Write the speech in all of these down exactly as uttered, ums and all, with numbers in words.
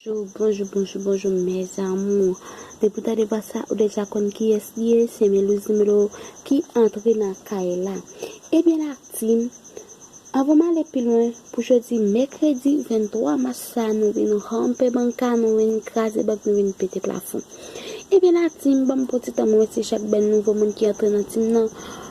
Bonjou, bonjou, bonjou, bonjou, mes amours. Depi w tande vwa sa, ou deja konn kiyès li ye, se Melouz Melo ki antre nan kay la. Ebyen, la team, anvan m ale pi lwen, pou jodi mèkredi venntwa mas sa, nou vin ranpe banka, nou vin kraze bank, nou vin pete plafon. Ebyen, la team, ban m pran ti tan m remèsye chak bèl nouvo moun ki antre nan team nan.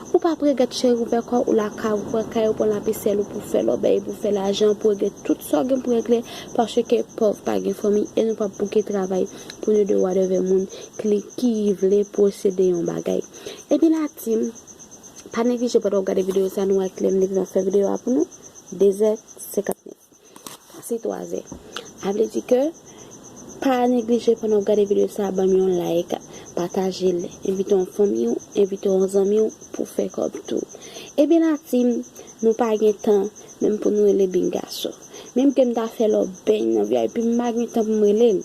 Ou p ap regrèt, cheri, ou fè kò ou lakay, ou pran kay, ou pran lapesèl ou pou fè lòbèy, pou fè lajan, pou regle tout sa w gen pou regle, paske pòv pa gen fanmi e nou p ap bouke travay pou nou de wadèvè moun ki, ki vle posede yon bagay. Ebyen, la team, pa neglije pandan w gade videyo sa, nou wè kilè m leve m ap fè videyo a pou nou, de zè senkantnèf. Pase twa zè. A vle di ke pa neglije pandan w gade videyo sa, ban m yon like, pataje l, envite yon fanmi w, envite yon zanmi w pou fè kòb tou. Ebyen, la team, nou pa gen tan menm pou nou rele Bingaso. Menm ke m ta fè lòbèy nan V I P, m pa gen tan pou m rele l.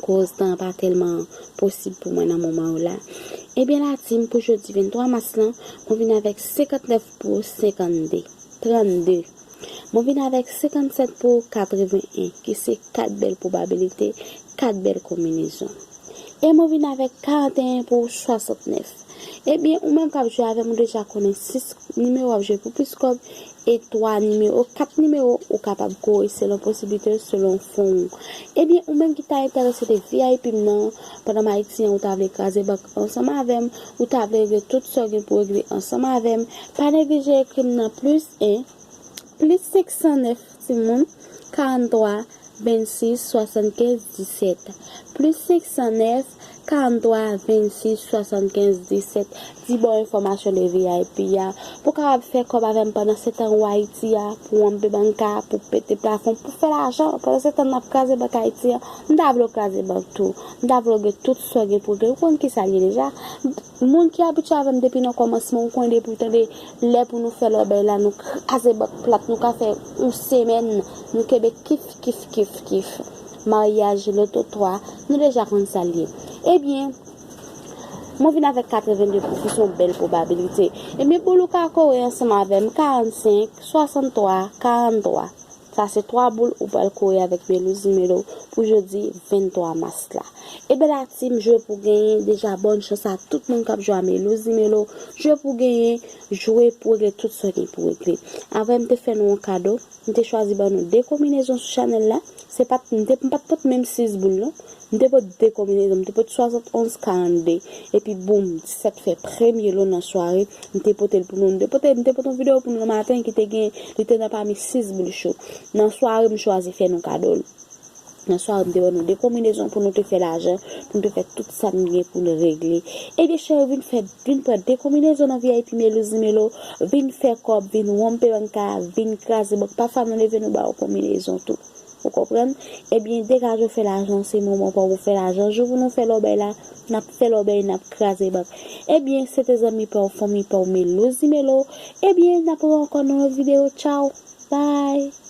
Koz tan an pa tèlman posib pou mwen nan moman yo la. Ebyen, la team, pou jodi venntwa mas lan, mwen vin avèk senkantnèf pou senkanndde, trannde. Mwen vin avèk senkannsèt pou katreven en, ki se kat bèl pwobabilite, kat bèl konbinezon. E mwen vin avèk karanteyen pou swasantnèf. Ebyen, ou menm k ap jwe avè m, ou deja konnen sis nimewo w ap jwe pou plis kòb, e twa nimewo, kat nimewo ou kapab kore selon posiblite w, selon fon ou. Ebyen, ou menm ki ta enterese de V I P m nan, pandan m Ayiti an, ou ta vle kraze bank ansanm avè m, ou ta vle regle tout sa w gen pou regle ansanm avè m, pa neglije ekri m nan plis en, plis senk san nèf, timoun, karannntwa, vennsis, swasannkenz, disèt. Plis senk san nèf, karannntwa, vennsis, swasannkenz, disèt. Di ba w enfòmasyon de V I P a. Pou w kapab fè kòb avè m pandan setan ou Ayiti a, pou ranpe banka, pou pete plafon, pou fè lajan. Pandan setan n ap kraze bank Ayiti a, m ta vle w kraze bank tou. M ta vle w gen tout sa w gen pou w gen. Ou konn kisa l ye deja? Moun ki abitye avè m depi nan kòmansman, ou konnen depi w tande lè pou nou fè lòbèy la, nou kraze bank plat, nou ka fè yon semèn, nou kenbe kif, kif, kif, kif. Maryaj, loto twa, nou deja konn sa l ye. Ebyen, mwen vin avèk katrevenndde pou ki se yon bèl pwobabilite. Ebyen, boul ou ka kore ansanm avè m, karannsenk, swasanntwa, karannntwa. Sa se twa boul ou pral kore avèk Melouz Melo pou jodi venntwa mas la. Ebyen, la team, jwe pou genyen, deja bòn chans a tout moun k ap jwe a Melouz Melo. Jwe pou genyen, jwe pou regle tout sa w gen pou regle. Avè m te fè nou yon kado, m te chwazi ban nou de konbinezon sou chanèl la. Se pa t, m te, m pa t pot menm sis boul non. M te pot de konbinezon, m te pot swasannonz karannde. Epi boum, disèt fè premye lo nan sware, m te pote l pou nou. M te pote, m te pote yon videyo pou nou nan maten ki te gen, li te nan pami sis boul cho. Nan sware, m chwazi fè nou kado l. Nan sware, m te ban nou de konbinezon pou nou te fè lajan, pou nou te fè tout sa n gen pou nou regle. Ebyen, cheri, vin fè, vin pran de konbinezon nan V I P Melouz Melo, vin fè kòb, vin wonpe banka, vin kraze bank. Pafwa, nou leve, nou ba w konbinezon tou. Ou konprann? Ebyen, degaje w fè lajan, se moman pa w pou fè lajan. Jou pou nou fè lòbèy la, n ap fè lòbèy, n ap kraze bank. Ebyen, se te zanmi pa w, fanmi pa w, Melouz Melo. Ebyen, n ap wè ankò nan yon videyo. Tchaw! Bye!